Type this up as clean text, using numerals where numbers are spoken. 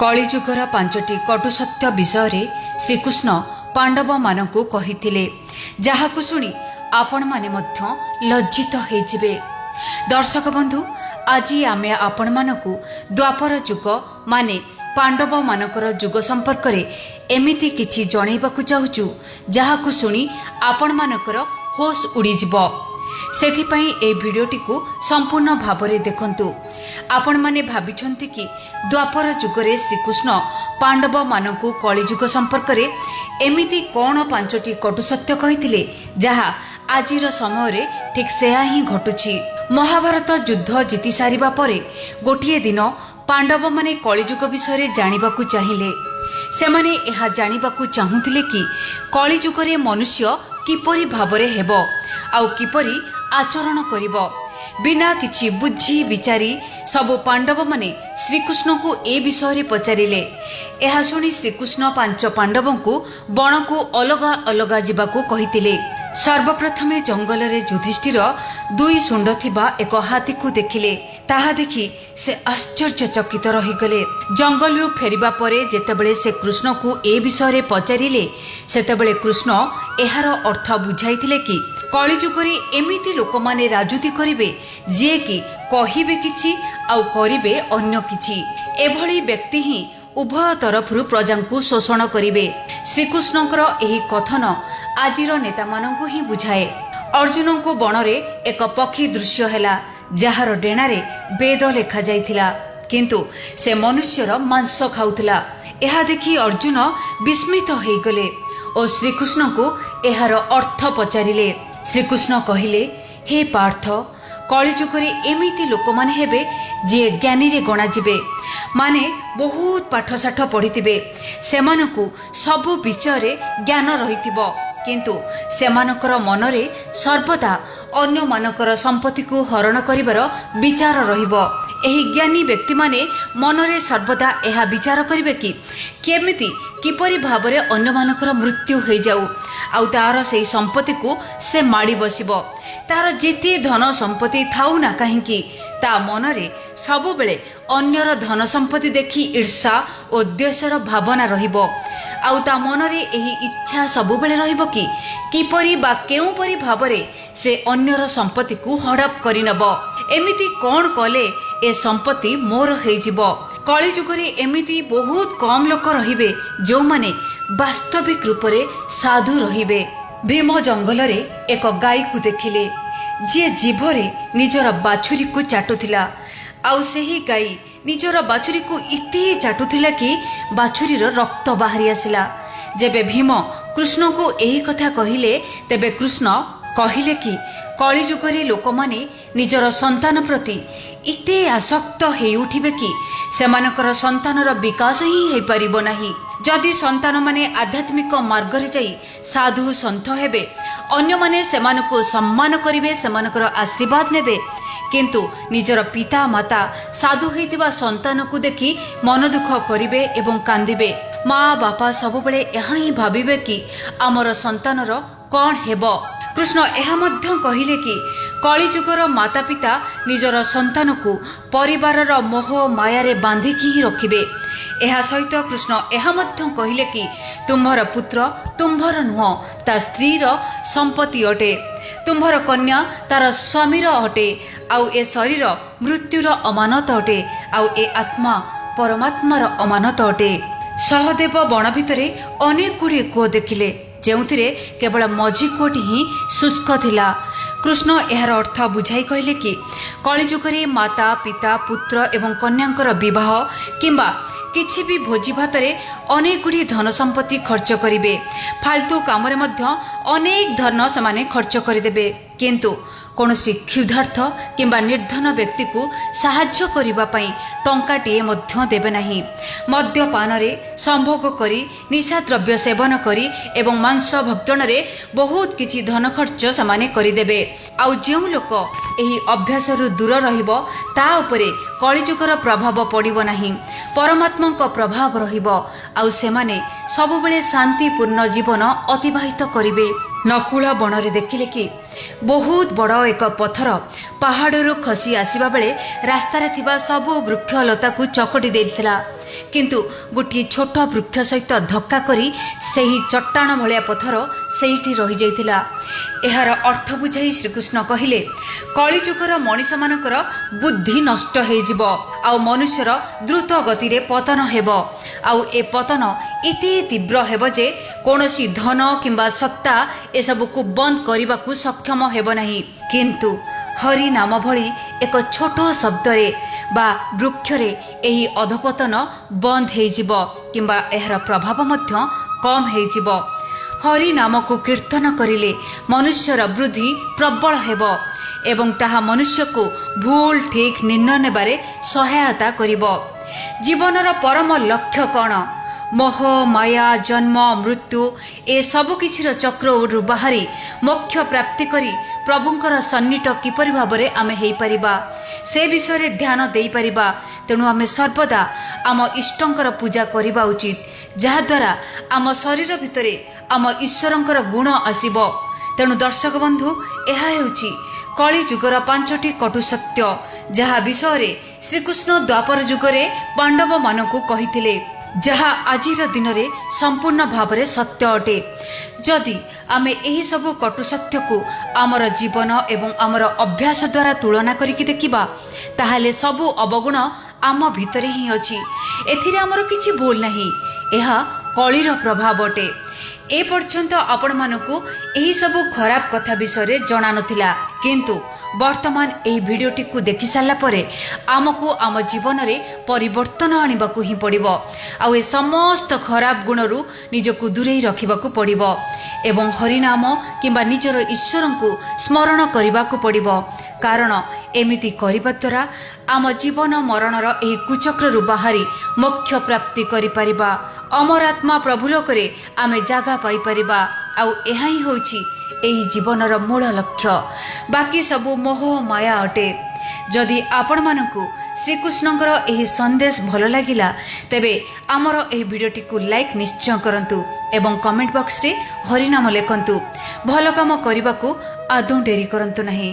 କଳିଯୁଗର ପାଞ୍ଚଟି କଟୁ ସତ୍ୟ ବିଷୟରେ ଶ୍ରୀକୃଷ୍ଣ ପାଣ୍ଡବମାନଙ୍କୁ କହିଥିଲେ, ଯାହାକୁ ଶୁଣି ଆପଣମାନେ ମଧ୍ୟ ଲଜ୍ଜିତ ହେଇଯିବେ। ଦର୍ଶକ ବନ୍ଧୁ, ଆଜି ଆମେ ଆପଣମାନଙ୍କୁ ଦ୍ୱାପର ଯୁଗ ମାନେ ପାଣ୍ଡବମାନଙ୍କର ଯୁଗ ସମ୍ପର୍କରେ ଏମିତି କିଛି ଜଣାଇବାକୁ ଚାହୁଁଛୁ, ଯାହାକୁ ଶୁଣି ଆପଣମାନଙ୍କର ହୋସ୍ ଉଡ଼ିଯିବ। ସେଥିପାଇଁ ଏହି ଭିଡ଼ିଓଟିକୁ ସମ୍ପୂର୍ଣ୍ଣ ଭାବରେ ଦେଖନ୍ତୁ। ଆପଣମାନେ ଭାବିଛନ୍ତି କି ଦ୍ୱାପର ଯୁଗରେ ଶ୍ରୀକୃଷ୍ଣ ପାଣ୍ଡବମାନଙ୍କୁ କଳିଯୁଗ ସମ୍ପର୍କରେ ଏମିତି କ'ଣ ପାଞ୍ଚଟି କଟୁ ସତ୍ୟ କହିଥିଲେ, ଯାହା ଆଜିର ସମୟରେ ଠିକ୍ ସେୟା ହିଁ ଘଟୁଛି? ମହାଭାରତ ଯୁଦ୍ଧ ଜିତି ସାରିବା ପରେ ଗୋଟିଏ ଦିନ ପାଣ୍ଡବମାନେ କଳିଯୁଗ ବିଷୟରେ ଜାଣିବାକୁ ଚାହିଁଲେ। ସେମାନେ ଏହା ଜାଣିବାକୁ ଚାହୁଁଥିଲେ କି କଳିଯୁଗରେ ମନୁଷ୍ୟ କିପରି ଭାବରେ ହେବ ଆଉ କିପରି ଆଚରଣ କରିବ। ବିନା କିଛି ବୁଝି ବିଚାରି ସବୁ ପାଣ୍ଡବମାନେ ଶ୍ରୀକୃଷ୍ଣଙ୍କୁ ଏ ବିଷୟରେ ପଚାରିଲେ। ଏହା ଶୁଣି ଶ୍ରୀକୃଷ୍ଣ ପାଞ୍ଚ ପାଣ୍ଡବଙ୍କୁ ବଣକୁ ଅଲଗା ଅଲଗା ଯିବାକୁ କହିଥିଲେ। ସର୍ବପ୍ରଥମେ ଜଙ୍ଗଲରେ ଯୁଧିଷ୍ଠିର ଦୁଇ ଶୁଣ୍ଡ ଥିବା ଏକ ହାତୀକୁ ଦେଖିଲେ। ତାହା ଦେଖି ସେ ଆଶ୍ଚର୍ଯ୍ୟଚକିତ ରହିଗଲେ। ଜଙ୍ଗଲରୁ ଫେରିବା ପରେ ଯେତେବେଳେ ସେ କୃଷ୍ଣକୁ ଏ ବିଷୟରେ ପଚାରିଲେ, ସେତେବେଳେ କୃଷ୍ଣ ଏହାର ଅର୍ଥ ବୁଝାଇଥିଲେ କି କଳିଯୁଗରେ ଏମିତି ଲୋକମାନେ ରାଜୁତି କରିବେ, ଯିଏକି କହିବେ କିଛି ଆଉ କରିବେ ଅନ୍ୟ କିଛି। ଏଭଳି ବ୍ୟକ୍ତି ହିଁ ଉଭୟ ତରଫରୁ ପ୍ରଜାଙ୍କୁ ଶୋଷଣ କରିବେ। ଶ୍ରୀକୃଷ୍ଣଙ୍କର ଏହି କଥନ ଆଜିର ନେତାମାନଙ୍କୁ ହିଁ ବୁଝାଏ। ଅର୍ଜୁନଙ୍କୁ ବଣରେ ଏକ ପକ୍ଷୀ ଦୃଶ୍ୟ ହେଲା, ଯାହାର ଡେଣାରେ ବେଦ ଲେଖାଯାଇଥିଲା, କିନ୍ତୁ ସେ ମନୁଷ୍ୟର ମାଂସ ଖାଉଥିଲା। ଏହା ଦେଖି ଅର୍ଜୁନ ବିସ୍ମିତ ହୋଇଗଲେ ଓ ଶ୍ରୀକୃଷ୍ଣଙ୍କୁ ଏହାର ଅର୍ଥ ପଚାରିଲେ। ଶ୍ରୀକୃଷ୍ଣ କହିଲେ, ହେ ପାର୍ଥ, କଳିଯୁଗରେ ଏମିତି ଲୋକମାନେ ହେବେ ଯିଏ ଜ୍ଞାନୀରେ ଗଣାଯିବେ, ମାନେ ବହୁତ ପାଠଶାଠ ପଢ଼ିଥିବେ, ସେମାନଙ୍କୁ ସବୁ ବିଷୟରେ ଜ୍ଞାନ ରହିଥିବ, କିନ୍ତୁ ସେମାନଙ୍କର ମନରେ ସର୍ବଦା ଅନ୍ୟମାନଙ୍କର ସମ୍ପତ୍ତିକୁ ହରଣ କରିବାର ବିଚାର ରହିବ। ଏହି ଜ୍ଞାନୀ ବ୍ୟକ୍ତିମାନେ ମନରେ ସର୍ବଦା ଏହା ବିଚାର କରିବେ କି କେମିତି କିପରି ଭାବରେ ଅନ୍ୟମାନଙ୍କର ମୃତ୍ୟୁ ହୋଇଯାଉ ଆଉ ତାର ସେହି ସମ୍ପତ୍ତିକୁ ସେ ମାଡ଼ି ବସିବ। ତାର ଯେତେ ଧନ ସମ୍ପତ୍ତି ଥାଉ ନା କାହିଁକି, ତା ମନରେ ସବୁବେଳେ ଅନ୍ୟର ଧନ ସମ୍ପତ୍ତି ଦେଖି ଈର୍ଷା ଓ ଦ୍ୱେଷର ଭାବନା ରହିବ। ଆଉ ତା ମନରେ ଏହି ଇଚ୍ଛା ସବୁବେଳେ ରହିବ କି କିପରି ବା କେଉଁପରି ଭାବରେ ସେ ଅନ୍ୟର ସମ୍ପତ୍ତିକୁ ହଡ଼ପ କରିନେବ, ଏମିତି କ'ଣ କଲେ ଏ ସମ୍ପତ୍ତି ମୋର ହେଇଯିବ। କଳିଯୁଗରେ ଏମିତି ବହୁତ କମ୍ ଲୋକ ରହିବେ ଯେଉଁମାନେ ବାସ୍ତବିକ ରୂପରେ ସାଧୁ ରହିବେ। ଭୀମ ଜଙ୍ଗଲରେ ଏକ ଗାଈକୁ ଦେଖିଲେ, ଯିଏ ଜିଭରେ ନିଜର ବାଛୁରୀକୁ ଚାଟୁଥିଲା। ଆଉ ସେହି ଗାଈ ନିଜର ବାଛୁରୀକୁ ଏତେ ଚାଟୁଥିଲା କି ବାଛୁରୀର ରକ୍ତ ବାହାରି ଆସିଲା। ଯେବେ ଭୀମ କୃଷ୍ଣଙ୍କୁ ଏହି କଥା କହିଲେ, ତେବେ କୃଷ୍ଣ କହିଲେ କି କଳିଯୁଗରେ ଲୋକମାନେ ନିଜର ସନ୍ତାନ ପ୍ରତି ଏତେ ଆସକ୍ତ ହେଇଉଠିବେ କି ସେମାନଙ୍କର ସନ୍ତାନର ବିକାଶ ହିଁ ହେଇପାରିବ ନାହିଁ। ଯଦି ସନ୍ତାନମାନେ ଆଧ୍ୟାତ୍ମିକ ମାର୍ଗରେ ଯାଇ ସାଧୁ ସନ୍ଥ ହେବେ, ଅନ୍ୟମାନେ ସେମାନଙ୍କୁ ସମ୍ମାନ କରିବେ, ସେମାନଙ୍କର ଆଶୀର୍ବାଦ ନେବେ। କିନ୍ତୁ ନିଜର ପିତା ମାତା ସାଧୁ ହେଇଥିବା ସନ୍ତାନକୁ ଦେଖି ମନ ଦୁଃଖ କରିବେ ଏବଂ କାନ୍ଦିବେ। ମା ବାପା ସବୁବେଳେ ଏହା ହିଁ ଭାବିବେ କି ଆମର ସନ୍ତାନର କ'ଣ ହେବ। କୃଷ୍ଣ ଏହା ମଧ୍ୟ କହିଲେ କି କଳିଯୁଗର ମାତା ପିତା ନିଜର ସନ୍ତାନକୁ ପରିବାରର ମୋହ ମାୟାରେ ବାନ୍ଧିକି ହିଁ ରଖିବେ। ଏହା ସହିତ କୃଷ୍ଣ ଏହା ମଧ୍ୟ କହିଲେ କି ତୁମ୍ଭର ପୁତ୍ର ତୁମ୍ଭର ନୁହଁ, ତା ସ୍ତ୍ରୀର ସମ୍ପତ୍ତି ଅଟେ। ତୁମ୍ଭର କନ୍ୟା ତାର ସ୍ୱାମୀର ଅଟେ। ଆଉ ଏ ଶରୀର ମୃତ୍ୟୁର ଅମାନତ ଅଟେ, ଆଉ ଏ ଆତ୍ମା ପରମାତ୍ମାର ଅମାନତ ଅଟେ। ସହଦେବ ବଣ ଭିତରେ ଅନେକ ଗୁଡ଼ିଏ କୂଅ ଦେଖିଲେ, ଯେଉଁଥିରେ କେବଳ ମଝି କୂଅଟି ହିଁ ଶୁଷ୍କ ଥିଲା। କୃଷ୍ଣ ଏହାର ଅର୍ଥ ବୁଝାଇ କହିଲେ କି କଳିଯୁଗରେ ମାତା ପିତା, ପୁତ୍ର ଏବଂ କନ୍ୟାଙ୍କର ବିବାହ କିମ୍ବା କିଛି ବି ଭୋଜି ଭାତରେ ଅନେକ ଗୁଡ଼ିଏ ଧନ ସମ୍ପତ୍ତି ଖର୍ଚ୍ଚ କରିବେ। ଫାଲତୁ କାମରେ ମଧ୍ୟ ଅନେକ ଧନ ସେମାନେ ଖର୍ଚ୍ଚ କରିଦେବେ, କିନ୍ତୁ କୌଣସି କ୍ଷୁଧାର୍ଥ କିମ୍ବା ନିର୍ଦ୍ଧନ ବ୍ୟକ୍ତିକୁ ସାହାଯ୍ୟ କରିବା ପାଇଁ ଟଙ୍କାଟିଏ ମଧ୍ୟ ଦେବେ ନାହିଁ। ମଦ୍ୟପାନରେ ସମ୍ଭୋଗ କରି, ନିଶାଦ୍ରବ୍ୟ ସେବନ କରି ଏବଂ ମାଂସ ଭକ୍ଷଣରେ ବହୁତ କିଛି ଧନ ଖର୍ଚ୍ଚ ସେମାନେ କରିଦେବେ। ଆଉ ଯେଉଁ ଲୋକ ଏହି ଅଭ୍ୟାସରୁ ଦୂର ରହିବ, ତା ଉପରେ କଳିଯୁଗର ପ୍ରଭାବ ପଡ଼ିବ ନାହିଁ, ପରମାତ୍ମାଙ୍କ ପ୍ରଭାବ ରହିବ, ଆଉ ସେମାନେ ସବୁବେଳେ ଶାନ୍ତିପୂର୍ଣ୍ଣ ଜୀବନ ଅତିବାହିତ କରିବେ। ନକୁଳ ବଣରେ ଦେଖିଲେ କି ବହୁତ ବଡ଼ ଏକ ପଥର ପାହାଡ଼ରୁ ଖସି ଆସିବା ବେଳେ ରାସ୍ତାରେ ଥିବା ସବୁ ବୃକ୍ଷଲତାକୁ ଚକଟି ଦେଇଥିଲା। କିନ୍ତୁ ଗୋଟିଏ ଛୋଟ ବୃକ୍ଷ ସହିତ ଧକ୍କା କରି ସେହି ଚଟ୍ଟାଣ ଭଳିଆ ପଥର ସେଇଠି ରହିଯାଇଥିଲା। ଏହାର ଅର୍ଥ ବୁଝାଇ ଶ୍ରୀକୃଷ୍ଣ କହିଲେ, କଳିଯୁଗର ମଣିଷମାନଙ୍କର ବୁଦ୍ଧି ନଷ୍ଟ ହେଇଯିବ ଆଉ ମନୁଷ୍ୟର ଦ୍ରୁତ ଗତିରେ ପତନ ହେବ। ଆଉ ଏ ପତନ ଏତେ ତୀବ୍ର ହେବ ଯେ କୌଣସି ଧନ କିମ୍ବା ସତ୍ତା ଏସବୁକୁ ବନ୍ଦ କରିବାକୁ ସକ୍ଷମ ହେବ ନାହିଁ। କିନ୍ତୁ ହରି ନାମ ଭଳି ଏକ ଛୋଟ ଶବ୍ଦରେ ବା ବୃକ୍ଷରେ ଏହି ଅଧପତନ ବନ୍ଦ ହେଇଯିବ କିମ୍ବା ଏହାର ପ୍ରଭାବ ମଧ୍ୟ କମ୍ ହେଇଯିବ। ହରି ନାମକୁ କୀର୍ତ୍ତନ କରିଲେ ମନୁଷ୍ୟର ବୃଦ୍ଧି ପ୍ରବଳ ହେବ ଏବଂ ତାହା ମନୁଷ୍ୟକୁ ଭୁଲ ଠିକ୍ ନିର୍ଣ୍ଣୟ ନେବାରେ ସହାୟତା କରିବ। ଜୀବନର ପରମ ଲକ୍ଷ୍ୟ କ'ଣ? ମୋହ, ମାୟା, ଜନ୍ମ, ମୃତ୍ୟୁ ଏସବୁ କିଛିର ଚକ୍ରରୁ ବାହାରି ମୋକ୍ଷ ପ୍ରାପ୍ତି କରି ପ୍ରଭୁଙ୍କର ସନ୍ନିଟ କିପରି ଭାବରେ ଆମେ ହେଇପାରିବା, ସେ ବିଷୟରେ ଧ୍ୟାନ ଦେଇପାରିବା। ତେଣୁ ଆମେ ସର୍ବଦା ଆମ ଇଷ୍ଟଙ୍କର ପୂଜା କରିବା ଉଚିତ, ଯାହାଦ୍ୱାରା ଆମ ଶରୀର ଭିତରେ ଆମ ଈଶ୍ୱରଙ୍କର ଗୁଣ ଆସିବ। ତେଣୁ ଦର୍ଶକ ବନ୍ଧୁ, ଏହା ହେଉଛି କଳିଯୁଗର 5ଟି କଟୁ ସତ୍ୟ, ଯାହା ବିଷୟରେ ଶ୍ରୀକୃଷ୍ଣ ଦ୍ୱାପର ଯୁଗରେ ପାଣ୍ଡବମାନଙ୍କୁ କହିଥିଲେ, ଯାହା ଆଜିର ଦିନରେ ସମ୍ପୂର୍ଣ୍ଣ ଭାବରେ ସତ୍ୟ ଅଟେ। ଯଦି ଆମେ ଏହିସବୁ କଟୁ ସତ୍ୟକୁ ଆମର ଜୀବନ ଏବଂ ଆମର ଅଭ୍ୟାସ ଦ୍ୱାରା ତୁଳନା କରିକି ଦେଖିବା, ତାହେଲେ ସବୁ ଅବଗୁଣ ଆମ ଭିତରେ ହିଁ ଅଛି। ଏଥିରେ ଆମର କିଛି ଭୁଲ ନାହିଁ, ଏହା କଳିର ପ୍ରଭାବ ଅଟେ। ଏ ପର୍ଯ୍ୟନ୍ତ ଆପଣମାନଙ୍କୁ ଏହିସବୁ ଖରାପ କଥା ବିଷୟରେ ଜଣା ନଥିଲା, କିନ୍ତୁ ବର୍ତ୍ତମାନ ଏହି ଭିଡ଼ିଓଟିକୁ ଦେଖି ସାରିଲା ପରେ ଆମକୁ ଆମ ଜୀବନରେ ପରିବର୍ତ୍ତନ ଆଣିବାକୁ ହିଁ ପଡ଼ିବ ଆଉ ଏ ସମସ୍ତ ଖରାପ ଗୁଣରୁ ନିଜକୁ ଦୂରେଇ ରଖିବାକୁ ପଡ଼ିବ ଏବଂ ହରିନାମ କିମ୍ବା ନିଜର ଈଶ୍ୱରଙ୍କୁ ସ୍ମରଣ କରିବାକୁ ପଡ଼ିବ। କାରଣ ଏମିତି କରିବା ଦ୍ୱାରା ଆମ ଜୀବନ ମରଣର ଏହି କୁଚକ୍ରରୁ ବାହାରି ମୋକ୍ଷ ପ୍ରାପ୍ତି କରିପାରିବା, ଅମରାତ୍ମା ପ୍ରଭୁଲୋକରେ ଆମେ ଜାଗା ପାଇପାରିବା। ଆଉ ଏହା ହିଁ ହେଉଛି ଏହି ଜୀବନର ମୂଳ ଲକ୍ଷ୍ୟ। ବାକି ସବୁ ମୋହ ମାୟା ଅଟେ। ଯଦି ଆପଣମାନଙ୍କୁ ଶ୍ରୀକୃଷ୍ଣଙ୍କର ଏହି ସନ୍ଦେଶ ଭଲ ଲାଗିଲା, ତେବେ ଆମର ଏହି ଭିଡ଼ିଓଟିକୁ ଲାଇକ୍ ନିଶ୍ଚୟ କରନ୍ତୁ ଏବଂ କମେଣ୍ଟ ବକ୍ସରେ ହରିନାମ ଲେଖନ୍ତୁ। ଭଲ କାମ କରିବାକୁ ଆଦୌ ଡେରି କରନ୍ତୁ ନାହିଁ।